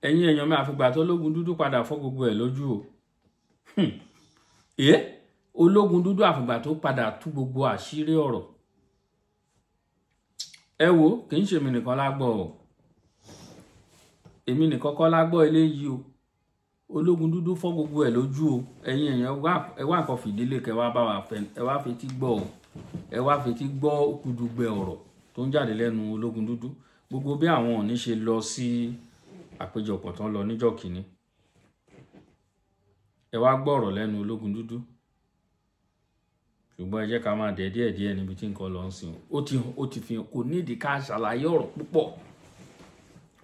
Ẹ̀yin èèyàn mi, àfìgbà tó Ológun Dúdú padà fọ́ gbogbo ẹ̀ lójú o. Ológun Dúdú àfìgbà tó padà tú gbogbo àṣírí ọ̀rọ̀. Ẹ wo, kì í ṣe èmi nìkan lágbọ́ o, èmi nìkan kọ́ lágbọ́ eléyìí o. Ológun Dúdú fọ́ gbogbo ẹ̀ lójú o. Ẹ̀yin èèyàn, ẹ wá nǹkan fìdílé kẹ wá bá wa fẹ, ẹ wá fetí gbọ́ o, ẹ wá fetí gbọ́ gudugbẹ ọ̀rọ̀ tó ń jáde lẹ́nu Ológun Dúdú. Gbogbo bí àwọn Ọọ̀ni ṣe lọ sí àpéjọpọ̀ tán lọ níjọ́ kìíní, ẹ wá gbọ́ ọ̀rọ̀ lẹ́nu Ológun Dúdú. Ṣùgbọ́n ẹ jẹ́ ká máa dẹ̀ díẹ̀ díẹ̀ níbi tí nǹkan lọ ń sìn. Ó ti fi hàn, kò nídìí ká ṣàlàyé ọ̀rọ̀ púpọ̀,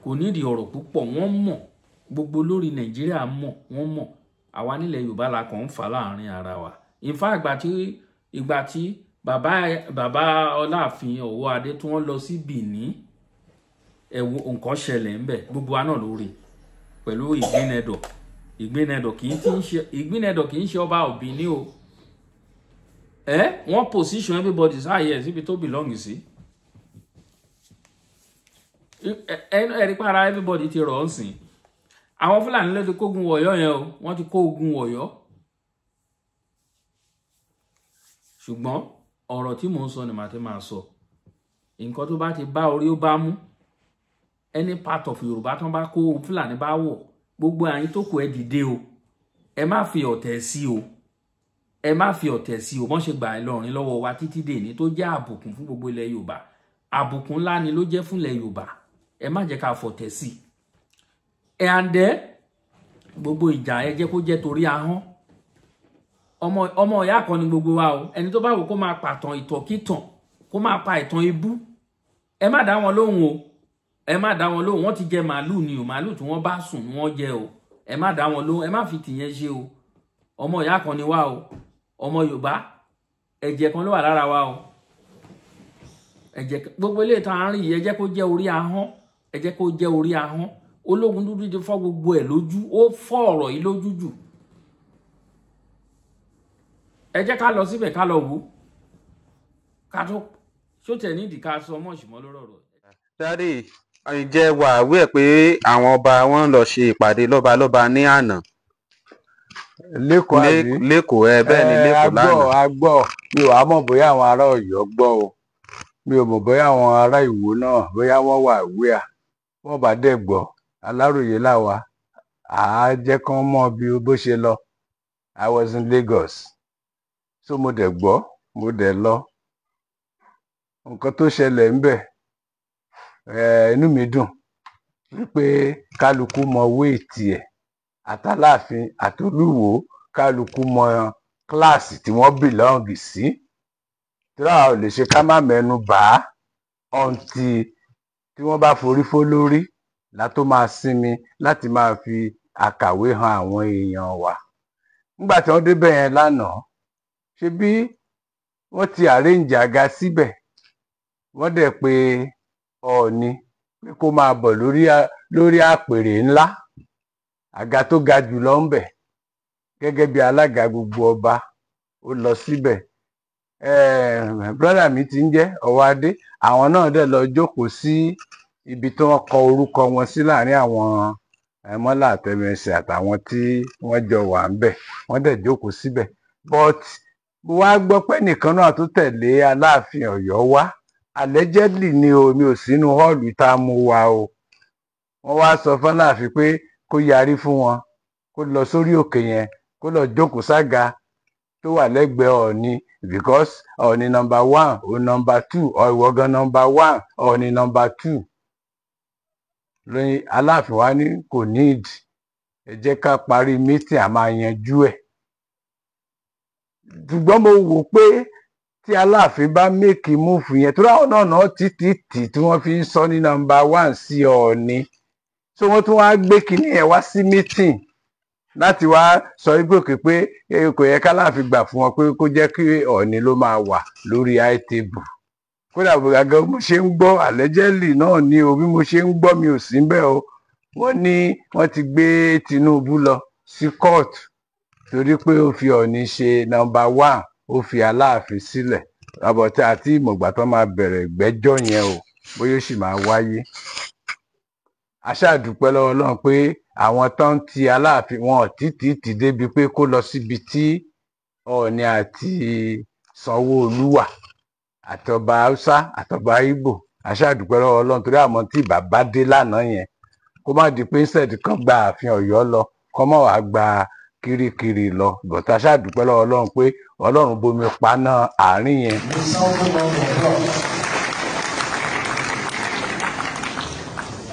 kò nídìí ọ̀rọ̀ púpọ̀. Wọ́n mọ̀, gbogbo lórí Nàìjíríà mọ̀, wọ́n mọ̀. Àwa nílẹ̀ Yorùbá la kàn ń fà láàrin ara wa. In fact, ìgbà tí bàbá Ọláàfin Ọ̀wọ́adé tí wọ́n lọ sí Benin, ẹ wo nǹkan ṣẹlẹ̀ ńbẹ̀, gbogbo wa náà lórí pẹ̀lú Ìgbínẹdọ̀. Ìgbínẹdọ̀ kì í ti ń ṣe, Ìgbínẹdọ̀ kì í ṣe ọba Benin o. Ẹ wọ́n position everybody sáàyè síbi tó belong sí. Ẹ rí para everybody ti rọ̀ ọ́ sìn. Àwọn Fúlàní ló ti kógun wọ̀yọ́ yẹn o, wọ́n ti kó ogun wọ̀yọ́. Ṣùgbọ́n ọ̀rọ̀ tí mò ń sọ ni màá ti máa sọ. Nǹkan tó bá ti bá orí ó bá mú, any part of Yorùbá tán bá kó Fúlàní bá wọ̀, gbogbo àyín tó kù, ẹ dìde o. Ẹ má fi ọ̀tẹ̀ sí o, ẹ má fi ọ̀tẹ̀ sí o. Wọ́n ṣe gbà Ìlọrin lọ́wọ́ wa títí dèní tó jẹ́ àbùkún fún gbogbo ilẹ̀ Yorùbá, àbùkún ńlá ni ló jẹ́ fún ilẹ̀ Yorùbá. Ẹ má jẹ́ ká fọ̀tẹ̀ sí ẹ. Àǹdẹ́ gbogbo ìjà, ẹ jẹ́ kó jẹ́ torí ahọ́n. Ọmọ ìyá kan ni gbogbo wa o. Ẹni tó bá wò kó máa pàtàn ìtọ̀kìtàn, kó máa pa ìtàn ibú, ẹ má dá wọn lóhùn o, ẹ má dá wọn lóhùn. Wọ́n ti jẹ màálù ni o, màálù tí wọ́n bá sùn ni wọ́n jẹ o. Ẹ má dá wọn lóhùn, ẹ má fi tìyẹn ṣe o. Ọmọ ìyá kan ni wá o, ọmọ Yorùbá, ẹ̀jẹ̀ kan ló wà lára wa o. Ẹ̀jẹ̀ gbogbo ilé ìtàn àárín yìí, ẹ jẹ́ kó jẹ́ orí ahọ́n, ẹ jẹ́ kó jẹ́ orí ahọ́n. Ológun Dúdú ti fọ́ gbogbo ẹ̀ lójú, ó fọ́ ọ̀rọ̀ yìí lójú jù. Ẹ jẹ́ ká lọ síbẹ̀, ká lọ wò ó, ká tó ṣó tẹ̀ nídìí ká sọ mọ̀ọ́sì mọ́ lórí ọ̀rọ̀. Daddy, ǹjẹ́ wà á wí ẹ̀ pé àwọn ọba wọn lọ ṣe ìpàdé lọ́balọ́ba ní àná? Lẹ́kọ̀ọ́ àbí? Lẹ́kọ̀ọ́, ẹ bẹ́ẹ̀ ni. Ẹ, Lẹ́kọ̀ọ́ a gbọ́. Lánàá. A gbọ́. Mi ò wá mọ̀ bóyá àwọn ará Ọ̀yọ́ gbọ́ o, mi ò mọ̀ bóyá àwọn ará Ìwó náà, bóyá wọ́n wà wíà. Wọ́n bá dẹ̀ gbọ́, Aláròyé làwà, àá jẹ́ kán mọ̀ bí bó ṣe lọ. I was in Lagos, so mo dẹ̀ gbọ́, mo dẹ̀ lọ. Nǹkan tó ṣẹlẹ̀ ńbẹ̀, inú mi dùn wípé kálukú mọ weight ẹ̀, àtàláàfin àtolúwo, kálukú mọ class tí wọ́n belong sí. Tí àwa ò lè ṣe ká má mẹ́nu bà á until tí wọ́n bá forí fó lórí la tó máa sinmi láti máa fi àkàwé hàn àwọn èèyàn wa. Nígbà tí wọ́n débẹ̀ yẹn lánàá, ṣe bí wọ́n ti arrange àga síbẹ̀, wọ́n dẹ̀ pé Ọọ̀ni pé kó máa bọ̀ lórí àpèrè ńlá, àga tó ga jù lọ ńbẹ̀, gẹ́gẹ́ bí alága gbogbo ọba. Ó lọ síbẹ̀. Brother mi ti ń jẹ́ Ọwọ́adé, àwọn náà dẹ̀ lọ jókòó sí ibi tí wọ́n kọ orúkọ wọn sí láàrin àwọn mọ́là àtẹmẹsẹ̀ àtàwọn tí wọ́n jọ wà ńbẹ̀. Wọ́n dẹ̀ jókòó síbẹ̀, but mo wá gbọ́ pé nìkan náà tó tẹ̀lé Aláàfin Ọ̀yọ́ wá, allegedly ni o, mi ò sínú hall tá a mú wa o, wọ́n wá sọ fọláàfin pé kó yarí fún wọn, kó lọ sórí òkè yẹn, kó lọ jókòó sága tó wà lẹ́gbẹ̀ẹ́ Ọọ̀ni, because Ọọ̀ni number one, òun number two, ìwọ gan number one, Ọọ̀ni number two. Lóyún Aláàfin wa ní kò need, ẹ jẹ́ ká parí meeting, a máa yanjú ẹ̀. Ṣùgbọ́n mo wò pé tí Aláàfin bá make move yẹn, tó ráwọn náà náà títí tì tí wọ́n fi ń sọ ní number one sí Ọọ̀ni, so wọ́n tún wá gbé kinní yẹn wá sí meeting láti wá sọ wípé òkè pé kò yẹ káláàfin gbà fún wọn pé kó jẹ́ kí Ọọ̀ni ló máa wà lórí high table. Kódà gàgà mo ṣe ń gbọ́, allegedly náà ni o, bí mo ṣe ń gbọ́, mi ò sí bẹ́ẹ̀ o, wọ́n ní wọ́n ti gbé Tinubu lọ sí court torí pé ó fi Ọọ̀ni ṣe number one, ó fi Aláàfin sílẹ̀. Àbọ̀tí àti ìmọ̀gbà tó máa bẹ̀rẹ̀ ìgbẹ́jọ́ yẹn o, bóyá ó sì máa wáyé. A ṣáà dúpẹ́ lọ́wọ́ Ọlọ́run pé àwọn tó ń ti Aláàfin wọn ò títí tì débi pé kó lọ síbi tí Ọọ̀ni àti Sanwó-Olú wà, àtọba Haúsá, àtọba Ìgbò. A ṣáà dúpẹ́ lọ́wọ́ Ọlọ́run torí àmọ́ tí bàbá dé lánàá yẹn, kó má di pé instead kan gba ààfin Ọ̀yọ́ lọ, kó má wàá gba Kirikiri lọ. But a ṣáà dúpẹ́ lọ́wọ́ Ọlọ́run pé Ọlọ́run bomi paná àárín yẹn. The sounding round of applause.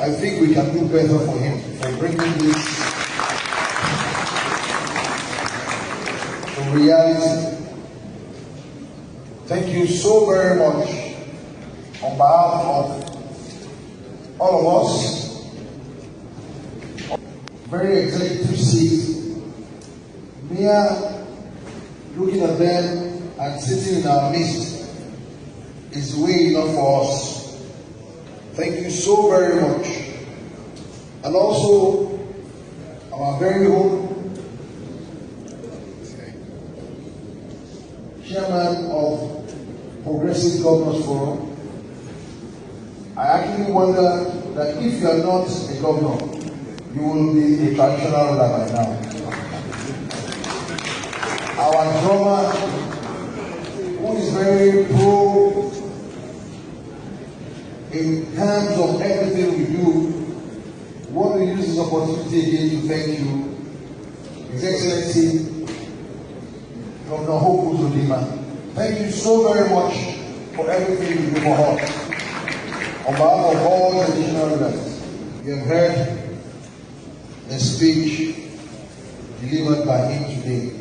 I think we can do better for him for bringing this to reality. Thank you so very much on behalf of all of us. Very executive seat, mere looking at them and sitting in our midst is way enough for us. Thank you so very much. And also, our very own chairman of Progressive Governors Forum. I actually wonder that if you are not a governor, you will be a traditional ruler by now. Our drummer, who is very pro in terms of everything we do, want to use this opportunity again to thank you, His Excellency, Governor Hope Uzodimma. Thank you so very much for everything you do for us. On behalf of all traditional rulers, you have heard the speech delivered by him today,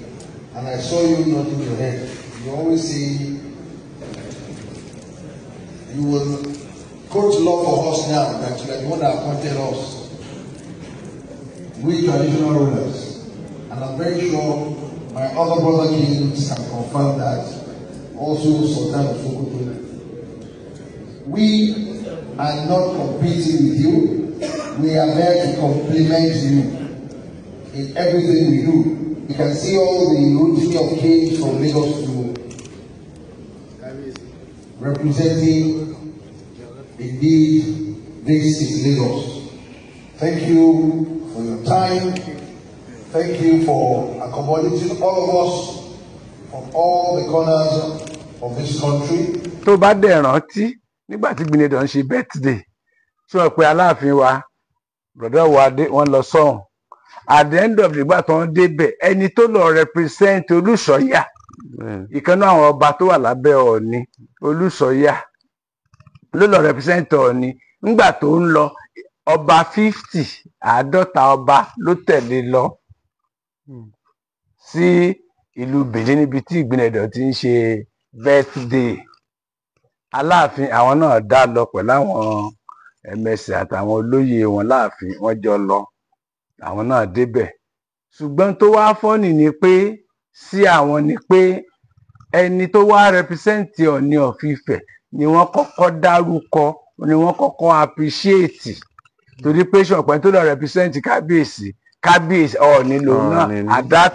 and I saw you nodding your head. You always say you will quote law for us now that you are the one that appointed us, we traditional rulers. And I'm very sure my other brother kings can confirm that, also Sultan of Sokoto. We are not competing with you. We are there to complement you in everything we do. You can see all the routine of kings from Lagos to representing, indeed, this is Lagos. Thank you for your time. Thank you for accommodating all of us from all the corners of this country. Tó bá dẹ̀ rántí nígbà tí Gbìnìdàn ń ṣe birthday, tí wọ́n pe Aláàfin wa, brother wa dé, wọ́n lọ sọ́hùn. At the end of the ìgbà tó ń débẹ̀, ẹni tó lọ represent Olùsọ̀yà, ìkan náà àwọn ọba tó wà lábẹ́ Ọọ̀ni, Olùsọ̀yà ló lọ represent Ọọ̀ni. Nígbà tó ń lọ, ọba 50, 50 ọba ló tẹ̀lé lọ sí ìlú Benin níbi tí Ìgbìnẹ̀dọ̀ ti ń ṣe birthday. Aláàfin àwọn náà dá lọ pẹ̀lú àwọn ẹmẹsẹ̀ àtàwọn olóyè wọn láàfin, wọ́n jọ lọ, àwọn náà débẹ̀. Ṣùgbọ́n tó wá funny ni pé sí àwọn ni pé ẹni tó wá represent Ọọ̀ni of Ifẹ̀ ni wọ́n kọ́kọ́ dárúkọ, ni wọ́n kọ́kọ́ appreciate, torí pé ṣọ̀pẹ́ tó lọ represent kábíyèsí, kábíyèsí Ọọ̀ni lòun náà Ọọ̀ni ni. at that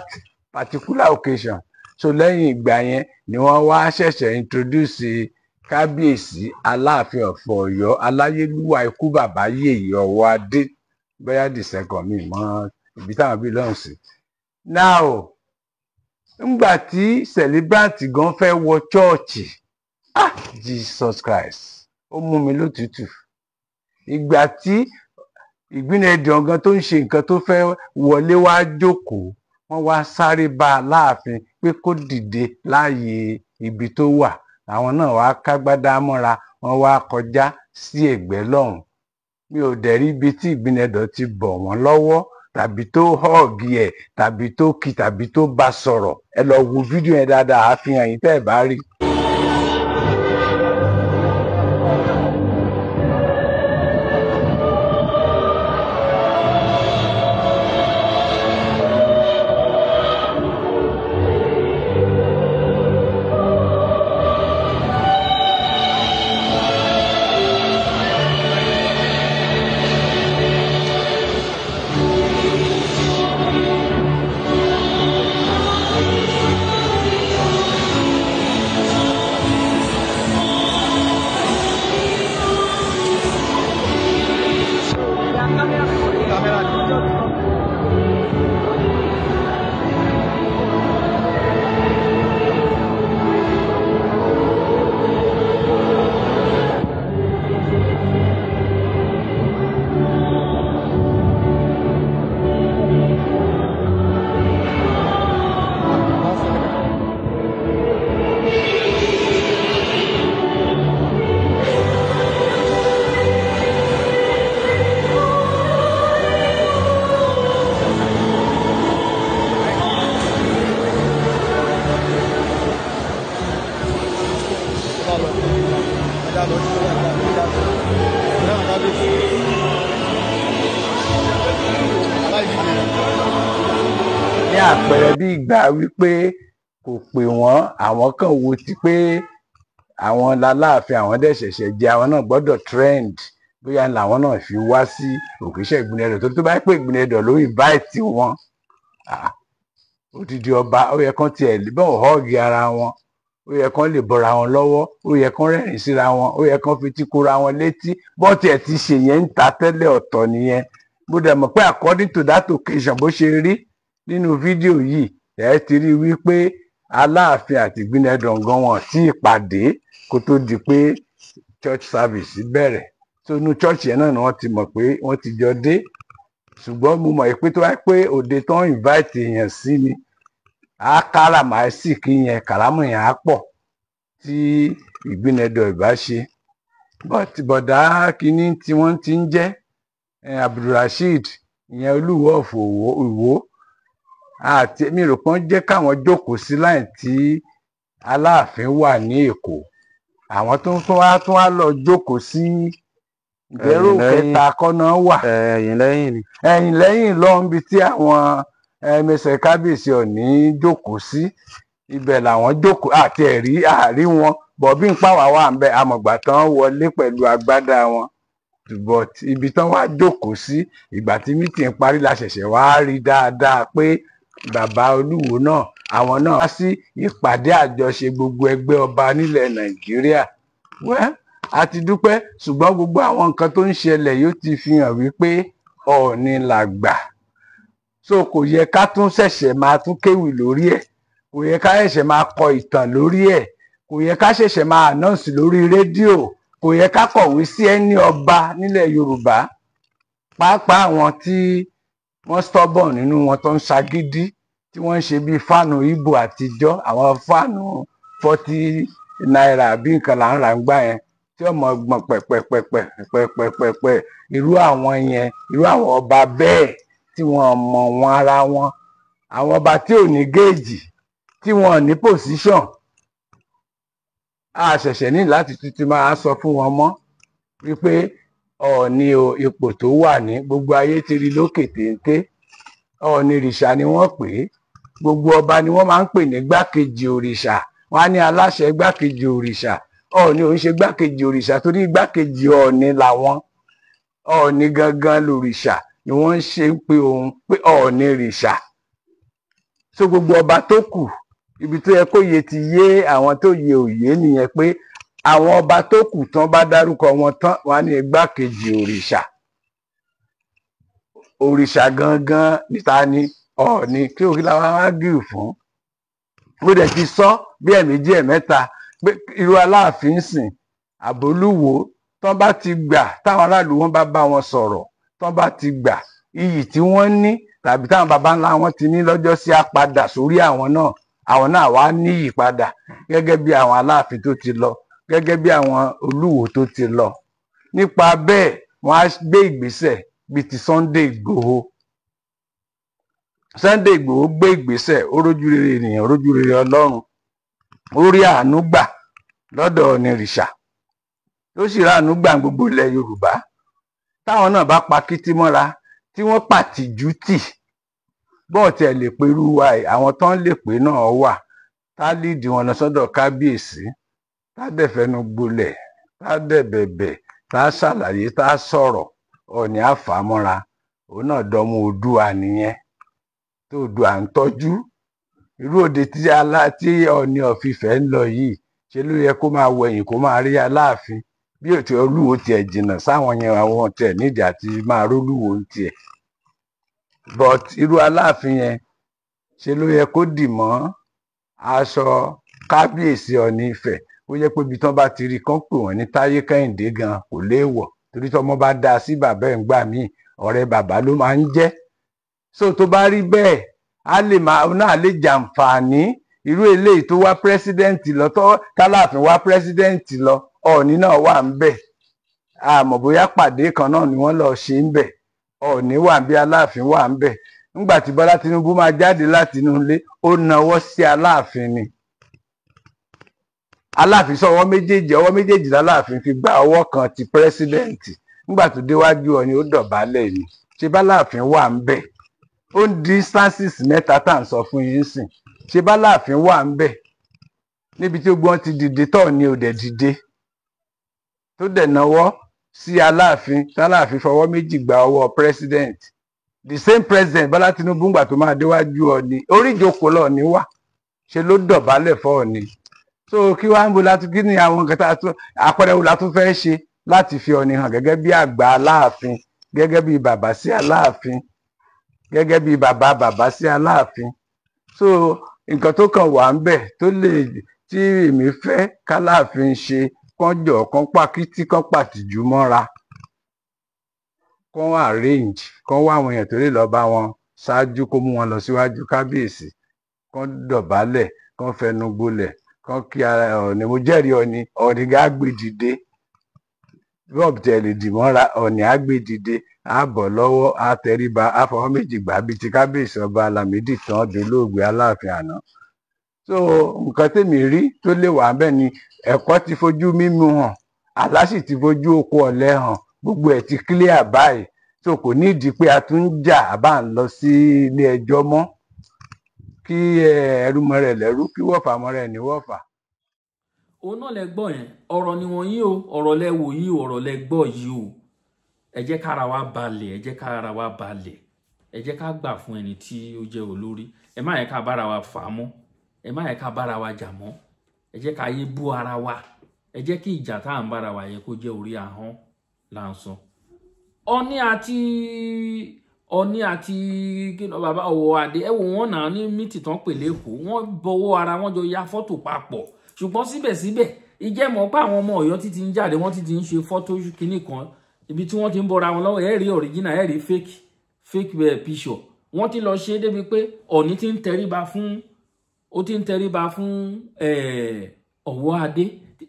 particular occasion. So lẹ́yìn ìgbà yẹn ni wọ́n wá ṣẹ̀ṣẹ̀ introduce kábíyèsí Aláàfin of Ọ̀yọ́, aláyélúwà, ikú bàbá yèyé ọwọ́ adé, bóyá the second, mi mọ ibi táwọn bí lọ́hùn sí. Now, ńgbà tí celebrant gan fẹ́ wọ chọ́ọ̀chì, ah, Jesus Christ, ó mú mi lótùtù. Ìgbà tí Ìgbínẹ̀dàn gan tó ń ṣe nǹkan tó fẹ́ wọlé wá jókòó, wọ́n wá sáré bá a láàfin pé kó dìde láàyè ibi tó wà. Àwọn náà wá kágbádá mọ́ra, wọ́n wá kọjá sí ẹ̀gbẹ́ lọ́hùn. Mi ò dẹ̀ rí ibi tí Ìgbínẹ̀dàn ti bọ̀ wọ́n lọ́wọ́, tàbí tó hug ẹ̀, tàbí tó kí, tàbí tó bá sọ̀rọ̀. Ẹ lọ wo fídíò yẹn dáadáa, àfihàn yìí tẹ́ ẹ bá rí. Àpẹẹrẹ bí ìgbà wípé kò pè wọ́n, àwọn kan wo ti pé àwọn láláàfin, àwọn dẹ̀ ṣẹ̀ṣẹ̀ jẹ, àwọn náà gbọ́dọ̀ trend, bóyá làwọn náà fi wá sí occasion Ìgbìnẹ̀dọ̀. Tó bá pè Ìgbìnẹ̀dọ̀ ló invite wọn, odidi ọba, ó yẹ kán tiẹ̀ bọ́n hug ara wọn, ó yẹ kán lè bọ́ra wọn lọ́wọ́, ó yẹ kán rẹ́rìn síra wọn, ó yẹ kán fetí kóra wọn létí. Bọ́n tiẹ̀ ti ṣe yẹn ń ta tẹ́lẹ̀, ọ̀tọ̀ nìyẹn. Mo dẹ̀ mọ̀ pé according to that occasion, bó ṣe rí nínú fídíò yìí, ẹ ti rí wípé Aláàfin àti Ìgbìnẹ̀dọ̀ gan wọn tí ìpàdé kó tó di pé church service bẹ̀rẹ̀. So inú church yẹn náà ni wọ́n ti mọ̀ pé wọ́n ti jọ dé. Ṣùgbọ́n mo mọ̀ pé tó wáyé pé òde tó ń invite èèyàn sí ni, á káràmásìkí yẹn, kàrámù yẹn á pọ̀ tí Ìgbìnẹ̀dọ̀ ìbá ṣe. But bọ̀dá kínní tí wọ́n ti ń jẹ́ Abdulrasheed ìyẹn, Olúwo of Ìwó, àti mi rò pọ́n jẹ́ káwọn jókòó sí láì tí Aláàfin wà ní Èkó. Àwọn tó tún wá lọ jókòó sí ìbẹ̀rù Ẹ̀yìn lẹ́yìn. kẹta kọ́nà wà. Ẹ̀yìn lẹ́yìn ni. Ẹ̀yìn lẹ́yìn lọ́hùn bíi tí àwọn ẹmẹsẹ̀ kábíyèsí Ọ̀ní jókòó sí, ibẹ̀ làwọn jókòó àti ẹ̀rí àárí wọn bọ̀ bí n pàwá wà ń bẹ amọ̀gbà tán wọlé pẹ̀lú agbádá wọn. But ibi tán wá jókòó sí, ìgbà tí meeting parí la ṣẹ̀ṣẹ̀ wá rí dáadáa pé bàbá Olúwo náà, àwọn náà wá sí ìpàdé àjọṣe gbogbo ẹgbẹ́ ọba nílẹ̀ Nàìjíríà. Well, a ti dúpẹ́, ṣùgbọ́n gbogbo àwọn nǹkan tó ń ṣẹlẹ̀ yóò ti fi hàn wípé Ọọ̀ni làgbà. So kò yẹ ká tún ṣẹ̀ṣẹ̀ máa tún kéwì lórí ẹ̀, kò yẹ ká ṣẹ̀ṣẹ̀ máa kọ ìtàn lórí ẹ̀, kò yẹ ká ṣẹ̀ṣẹ̀ máa announce lórí rédíò, kò yẹ ká kọ̀wé sí ẹni ọba nílẹ̀ Yorùbá, pàápàá àwọn tí wọ́n stubborn nínú wọn, tó ń ṣagídí, tí wọ́n ń ṣe bíi fáànù Ìgbò àtijọ́, àwọn fáànù ₦40 bí nǹkan là ń rà ń gbà yẹn, tí ọmọ gbọ̀n pẹ̀pẹ̀pẹ̀pẹ̀ pẹ̀pẹ̀pẹ̀pẹ̀. Irú àwọn yẹn, irú àwọn ọba bẹ́ẹ̀ tí wọ́n mọ̀ wọn ara wọn, àwọn ọba tí ò ní gauge, tí wọ́n ní position, a ṣẹ̀ṣẹ̀ ní láti tuntun máa sọ fún wọn mọ́ wípé Ọọ̀ni o, ipò tó wà ní gbogbo ayé ti rí lókè téńté. Ọọ̀ni rìṣà ni wọ́n pè é. Gbogbo ọba ni wọ́n máa ń pè ní gbákejì òrìṣà. Wọ́n á ní aláṣẹ gbákejì òrìṣà. Ọọ̀ni ò ń ṣe gbákejì òrìṣà, torí gbákejì Ọọ̀ni làwọn. Ọọ̀ni gangan lòrìṣà ni wọ́n ń ṣe ń pe òun pé Ọọ̀ni rìṣà. So gbogbo ọba tó kù, ibi tó yẹ kó yé ti yé àwọn tó yẹ òye nìyẹn, pé àwọn ọba tó kù tán bá dárúkọ wọn tán, wọn á ní igbákejì òrìṣà. Òrìṣà gangan níta ni Ọọ̀ni. Kí òkè làwọn á gìrì fún? Mo dẹ̀ ti sọ bí ẹ̀ẹ̀méjì, ẹ̀ẹ̀mẹ́ta pé irú Aláàfin sìn àbólúwo, tán bá ti gbà, táwọn aráàlú wọn bá bá wọn sọ̀rọ̀, tán bá ti gbà, iyì tí wọ́n ní tàbí táwọn baba ńlá wọn ti ní lọ́jọ́ sí á padà sórí àwọn náà. Àwọn náà wá níyì padà, gẹ́gẹ́ bí àwọn Aláàfin tó ti lọ, gẹ́gẹ́ bí àwọn Olúwo tó ti lọ. Nípa bẹ́ẹ̀, wọ́n á gbé ìgbésẹ̀ bíi ti Sunday Ìgbòho. Sunday Ìgbòho gbé ìgbésẹ̀, ó rójú rere ènìyàn, ó rójú rere Ọlọ́run, ó rí àánú gbà lọ́dọ̀ Onírìṣà, ó sì rí àánú gbà gbogbo ilẹ̀ Yorùbá. Táwọn náà bá pa kítí mọ́ra, tí wọ́n pàtìjú tì, bọ́ọ̀ tiẹ̀ lè perú wa yìí, àwọn tán lè pè náà wà tá lídìí wọn lọ sọ́dọ̀ kábíyèsí, tá dẹ̀ fẹnu gbolẹ̀, tá dẹ̀ bẹ̀bẹ̀, tá ṣàlàyé, tá sọ̀rọ̀, Ọọ̀ni á fà á mọ́ra. Òun náà dọmọ Oòduà nìyẹn, tó Oòduà ń tọ́jú. Irú òde tí alá tí Ọọ̀ni of Ifẹ̀ ń lọ yìí, ṣe ló yẹ kó máa wẹ̀yìn, kó máa rí Aláàfin bí òtí Olúwo tiẹ̀ jìnnà sáwọn yẹn, àwọn tiẹ̀ nídìí àti máa rólúwo ń tiẹ̀. But irú Aláàfin yẹn, ṣe ló yẹ kó dì mọ́ aṣọ kábíyèsí Ọọ̀ni Ifẹ̀. Ó yẹ pé ibi tán bá ti rí kán pè wọ́n ní Táyé Kẹ́hìndé gan kò léèwọ̀, torí tọmọ bá dá sí bàbá ẹ̀ ń gbà míì, ọ̀rẹ́ bàbá ló máa ń jẹ́. So tó bá rí bẹ́ẹ̀, á lè máa náà lè jàǹfààní irú eléyìí tó wá president lọ, tó tálàfin wá president lọ, Ọọ̀ni náà wà ń bẹ̀. Àmọ́ bóyá pàdé kan náà ni wọ́n lọ ṣe ń bẹ̀. Ọọ̀ni wà ń bí, Aláàfin wà ń bẹ̀. Nígbà tí Bọ́lá Tinubu máa jáde láti inú ilé, ó nawọ́ sí Aláàfin ni. Aláàfin sọ ọwọ́ méjèèjì, ọwọ́ méjèèjì láláàfin fi gba ọwọ́ kan ti president. Nígbà tó déwájú Ọọ̀ni, ó dọ̀bálẹ̀ ni. Ṣé báláàfin wà ń bẹ̀? Ó ń di instances mẹ́ta tá à ń sọ fún yín sìn. Ṣe bá láàfin wà ń bẹ̀ níbi tí gbogbo wọn ti dìde tọ̀ ni ò dẹ̀ dìde, tó dẹ̀ náwó sí Aláàfin, táláàfin fọwọ́ méjì gba ọwọ́ president, the same president Bọ́lá Tinubu, ńgbà tó máa déwájú Ọọ̀ni, orí ìjókòó lọ́ọ̀ni wà, ṣe ló dọ̀bálẹ̀ fọ́ Ọọ̀ni. So kí wàá ń bo láti kí ni àwọn nǹkan tá a tún, àpẹẹrẹ wo la tún fẹ́ ṣe láti fi Ọọ̀ni hàn gẹ́gẹ́ bí àgbà Aláàfin, gẹ́gẹ́ bí bàbá sí Aláàfin, gẹ́gẹ́ bí bàbá bàbá sí Aláàfin? So nǹkan tó kàn wà ń bẹ̀ tó lè tí èmi fẹ́ káláàfin ṣe, kán jọ kán pàkítí, kán pàtìjú mọ́ra, kán arrange, kán wá àwọn èèyàn tó lè lọ bá wọn ṣáájú, kó mú wọn lọ síwájú kábíyèsí, kán dọ̀bálẹ̀, kán fẹnu gbolẹ̀, kán kí ara Ọọ̀ni. Mo jẹ́rìí Ọọ̀ni, Ọọ̀ni gá gbé dìde. Bob tẹ̀ lè dì mọ́ra, Ọọ̀ni á gbé dìde, á bọ̀ lọ́wọ́, á tẹríba, á fọwọ́ méjì gbà bíi ti kábíyèsí ọba Lámídì tán dolóògbé Aláàfin àná. So nǹkan tèmi rí tó lè wà bẹ́ẹ̀ ni, ẹ̀kọ́ ti fojú mímu hàn, àlá sì ti fojú oko ọ̀lẹ hàn, gbogbo ẹ̀ ti clear báyìí. So kò nídìí pé a tún ń jà àbá ń lọ sí ilé ẹjọ́ mọ́. Kí ẹrú mọ rẹ̀ lẹ́rú, kí wọ́fà mọ rẹ̀ ní wọ́fà. Òun náà lẹ gbọ́ yẹn. Ọ̀rọ̀ ni wọ́n yí o, ọ̀rọ̀ lẹ wò yí o, ọ̀rọ̀ lẹ gbọ́ yìí o. Ẹ jẹ́ kára wa balẹ̀, ẹ jẹ́ kára wa balẹ̀, ẹ jẹ́ ká gbà fún ẹni tí ó jẹ́ olórí. Ẹ má yẹ ká bára wa fà á mọ́, ẹ má yẹ ká bára wa jà mọ́, ẹ jẹ́ ká yé bú ara wa. Ẹ jẹ́ kí ìjà tá à ń bára wa yẹ kó jẹ́ orí ahọ́n là ń sọ. Ọ̀ní àti bàbá ọ̀wọ̀ adé, ẹ wò wọ́n náà ní meeting tán pè lẹ́kọ̀ọ́, wọ́n bọwọ́ ara wọn, jọ ya fọ́tò papọ̀. Ṣùgbọ́n síbẹ̀síbẹ̀, ìjẹ́mọ̀ pé àwọn ọmọ Ọ̀yọ́ ti ń jáde, wọ́n ti ń ṣe fọ́tò kínní kan ibi tí wọ́n ti ń bọ́ra wọn lọ́wọ́. Ẹ rí original, ẹ rí fake picture. Wọ́n ti lọ ṣe é débi pé Ọ̀ní ti ń tẹríba fún, ó ti ń tẹríba fún ọ̀wọ́ adé.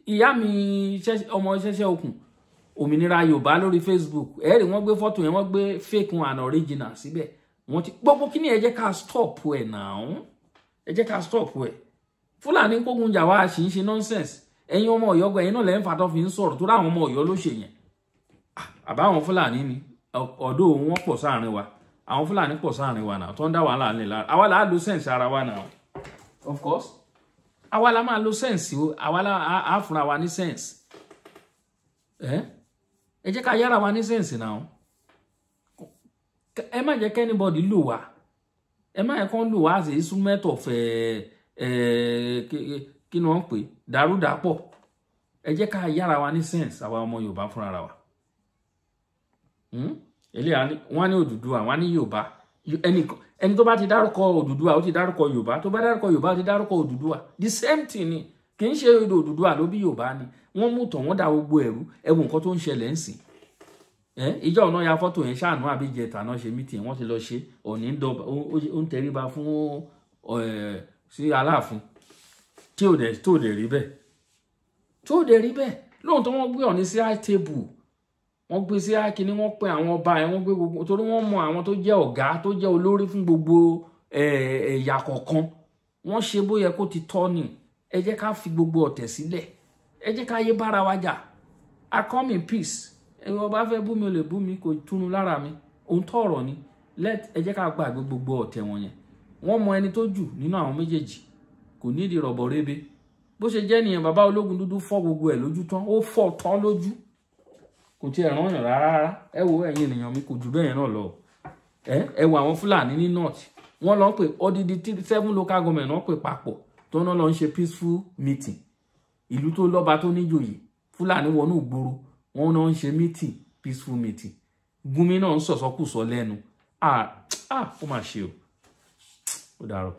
Ìyá mi, ọmọ ṣẹ̀ṣẹ̀ okùn òmìnira Yorùbá lórí Facebook, ẹ rí wọ́n gbé fọ́tò yẹn, wọ́n gbé fake one and original síbẹ̀. Wọ́n ti gbogbo kí ni. Ẹ jẹ́ ká stop ẹ̀ náà, ẹ jẹ́ ká stop ẹ̀. Fúlàní kógun jà wá, sì ń ṣe nonsense. Ẹ̀yin ọmọ Ọ̀yọ́ gan, ẹ̀yin náà lẹ́yìn fatọ́ fi ń sọ̀rọ̀ tó ráwọn ọmọ Ọ̀yọ́ ló ṣe yẹn. Àbáwọn Fúlàní ni ọ̀dọ́ wọn pọ̀ sáàrin wa, àwọn Fúlàní pọ̀ sáàrin wa náà tó ń dá wàhálà nílẹ̀ lára àwa. Là á lo sense ara wa náà. Of course, àwa la máa lo sense o, àwa la á fúnra wa ní sense. Ẹ jẹ́ ká yára wa ní sense náà. Ẹ má jẹ́ kí anybody lò wá, ẹ má yẹ kán lò wá as a instrument of kí ni wọ́n ń pè, dàrúdàpọ̀. Ẹ jẹ́ ká yára wa ní sense, àwa ọmọ Yorùbá fúnra wa. Eléyà wọ́n ní Odùduwà, wọ́n ní Yorùbá. Ẹni tó bá ti dárúkọ Odùduwà, ó ti dárúkọ Yorùbá. Tó bá dárúkọ Yorùbá, ó ti dárúkọ Odùduwà. The same thing ni. Kì í ṣe Odùduwà ló bí Yorùbá ni. Wọ́n mú tàn, wọ́n dá gbogbo ẹ̀rú. Ẹ wo nǹkan tó ń ṣẹlẹ̀ ń sìn. Ìjọ ọ̀nà ya fọ́tò yẹn ṣáànú àbíjẹta náà ṣe meeting, wọ́n ti lọ ṣe. Ọ̀ní ó ń tẹríba fún sí Aláàfin, tí ò dẹ̀ tó dẹ̀ rí bẹ́ẹ̀, tó dẹ̀ rí bẹ́ẹ̀. Lóòótọ́, wọ́n gbé Ọ̀ní sí high table, wọ́n gbé sí high kíní, wọ́n pe àwọn ọba ẹ̀, wọ́n gbé gbogbo, torí wọ́n mọ àwọn tó jẹ́ ọ̀gá, tó jẹ́ olórí fún gbogbo ẹ̀yà kọ̀ọ̀kan. Wọ́n ṣe bóyá kó ti tọ́ ni. Ẹ jẹ́ ká fi gbogbo ọ̀tẹ̀ sílẹ̀, ẹ jẹ́ ká yé bára wa jà. I come in peace. Ẹ wọ́n bá fẹ́ bú mi, ò lè bú mi, kò túnú lára mi. Ohun tó ọ̀rọ̀ ni. Let ẹ jẹ́ ká gbàgbé gbogbo ọ̀tẹ̀ wọn yẹn. Wọ́n mọ ẹni tó jù nínú àwọn méjèèjì, kò nídìí rọ̀bọ̀ rebe. Bó ṣe jẹ́ nìyẹn. Bàbá ológun dúdú fọ́ gbogbo ẹ̀ lójú tán, ó fọ́ tán lójú, kò tiẹ̀ rán yàn rárá rárá. Ẹ wo, ẹ̀yin ènìyàn mi, kò jù bẹ́ẹ̀ náà lọ. Ẹ wo àwọn Fúlàní ní north, wọ́n lọ pé odidi seven local government wọ́n pè papọ̀ tó náà lọ ń ṣe peaceful meeting. Ìlú tó lọ́ba, tó níjòyè, Fúlàní wọnú ìgboro, wọ́n náà ń ṣe meeting, peaceful meeting. Gumi náà ń sọ̀sọ́kùsọ lẹ́nu. Ah ah, ó mà ṣe o, ó dàrọ̀.